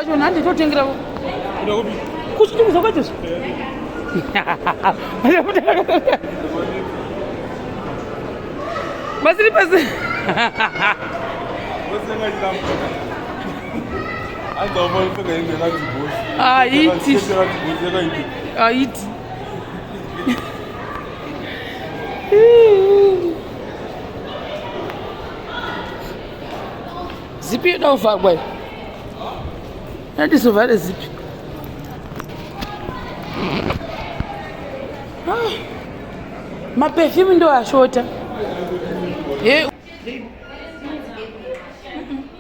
Kwacho nhandi totengera kuchitukuza kwacho. Masiripasi. Aiti. Aiti. Zipi yoda kuvharwa iyi? Yandizovhare zipi? Ah, maperfume ndo ashota.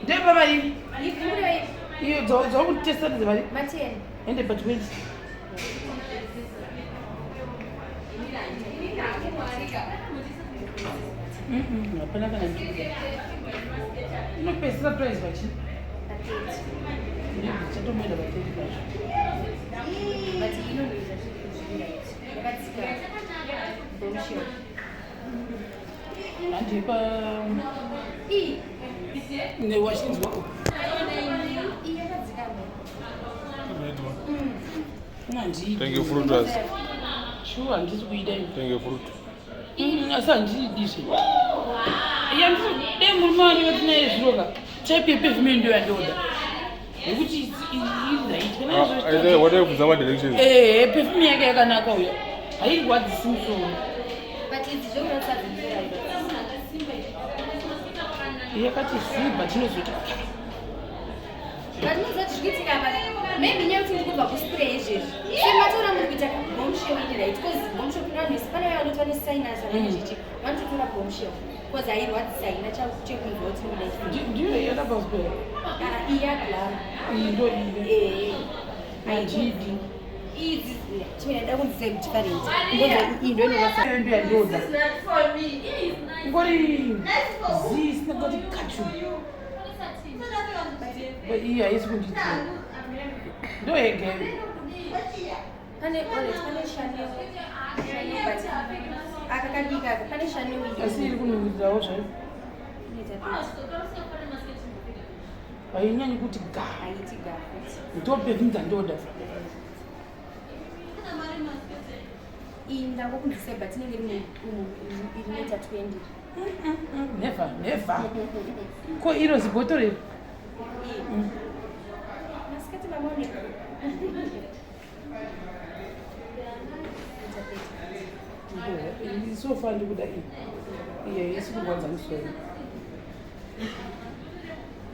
Ndeba mari. Iyo dzakutesta dzemari. Ende pa 20. Hapana kana inopedzisira price vachi chatomboenda pateti pacho. Handipa newachinzwa Tenge fruit asi. Sure, handisi kuida ini. Tenge fruit. Asi handiidi zve. Iya ndisi dai murume wangu vatinaye zviro ka. Type yeperfume ndiyo yandoda. Nekuti iri right. Kana Ah, aite what if zama directions. Eh, perfume yake yakanaka uya. Hairwadzisi musoro. Yakati zii but inozoti But munoziva kuti zviri kuitika apa maybe nyaya yekuti muri kubva kuspray izvezvi sematora muri kuita bombshell iri right cause bombshell kune vanhu vese pane vaya vanoti vane sinus vanenge zvichi vanototora bombshell cause hairwadzisa haina chekunzwa kuti inoda chii. Ndiyo yakapasipera. Ah, iyi yaglam. Iyi ndo iyi. Eh, Handidi. idzi chimwe ndaida kunzisa different ngoza iyi ndo inorwadza. Ndiyo yandoda. Ngori zii isina kuti kachu. Iyi haisi kundiitira. Ndo yega iyo. Pane alright, pane Chanel, Chanel but aka kadiki aka pane Chanel iyi. Asi iri kunhuhwirirawo zvayo. Inoita kuti Hainyanyi kuti ga. haiti ga futi. Ndo perfume dzandoda. Iyi ndangokunzwisai but inenge iri inoita 20. Never, never. Ko iro zibhotoro iri? Masikati mamaoneka. Iyi so far ndikuda iyi. Iyi haisi kurwadza musoro.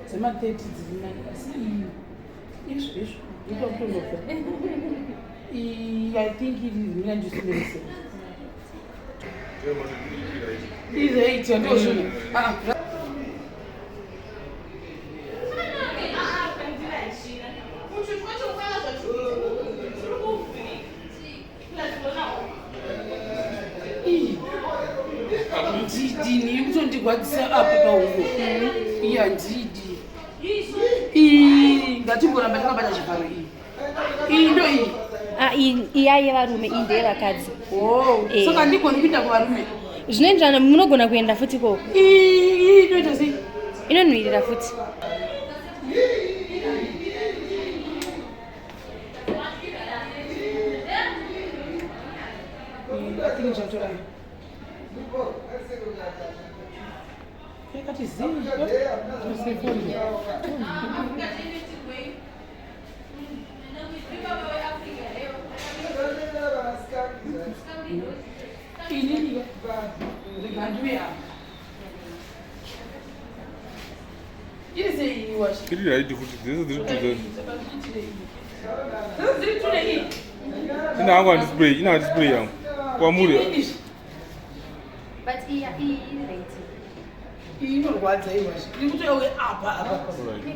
Dzema 30 dziri nani asi iyi izvo izvo ndikuda kutondobva. Iyi I think iri mina ndisimerise. Iri right ndozvino. Ah. Handidi iri kutondirwadzisa apa pauro. Iyi handidi. Iyi ngatimboramba takabata chivharo iyi. Iyi ndo iyi. Ah, iyi iya yevarume, iyi ndeyevakadzi. Oh, Eh. saka handigoni kuenda kuvarume. Zvinoenderana, munogona kuenda futi ikoko. Iyi iyi inoita sei? Inonhuhwirira futi. Iyi, I think ndichatora iyi. Yakati zii. Tosefoni. Inini rega ndiuye apa. Iri sei iyi wacho? Iri right futi dzese dziri two dzacho. Dzese dziri two neiyi. Ina hangu handispray, ina handispray yangu. Kwamuri. Inini. But iya iyi iri right. Iyi inorwadza iyi wacho. Iri kutouya apa apa. Alright.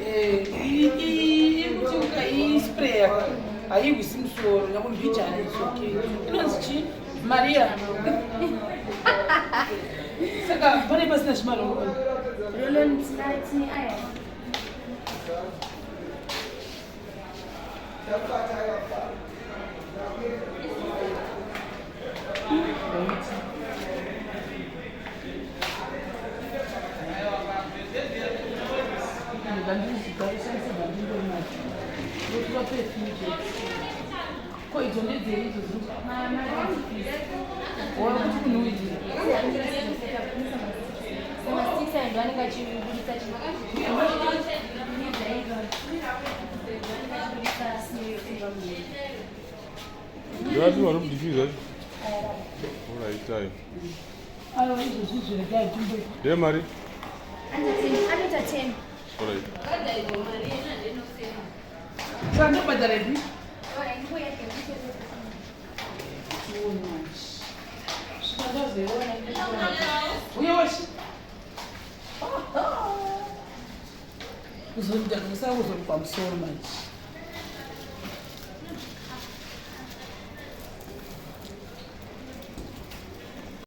Eh, iyi iyi iri kuti ukaispraya haiwisi musoro nyangwe mbijana is okay. Inonzi chii? Maria. Saka pane pasina zvimarongo. Roll-on tine aya. Right. Dzinoiswa perfume chete. Ko idzo ndedzei idzo dziri kuti kunhuwirira? Masticks aya ndo anenge achiburitsa Ndati vari mudifuse acho. Alright ayo. Aiwa, izvozvi zviregai timbo. Ndeye mari? Anoita 10. Alright. Saka ndobhadhara ipi? Svika ndazoiona. Uye washi. Kuzonda kusara kuzorukwa musoro manje.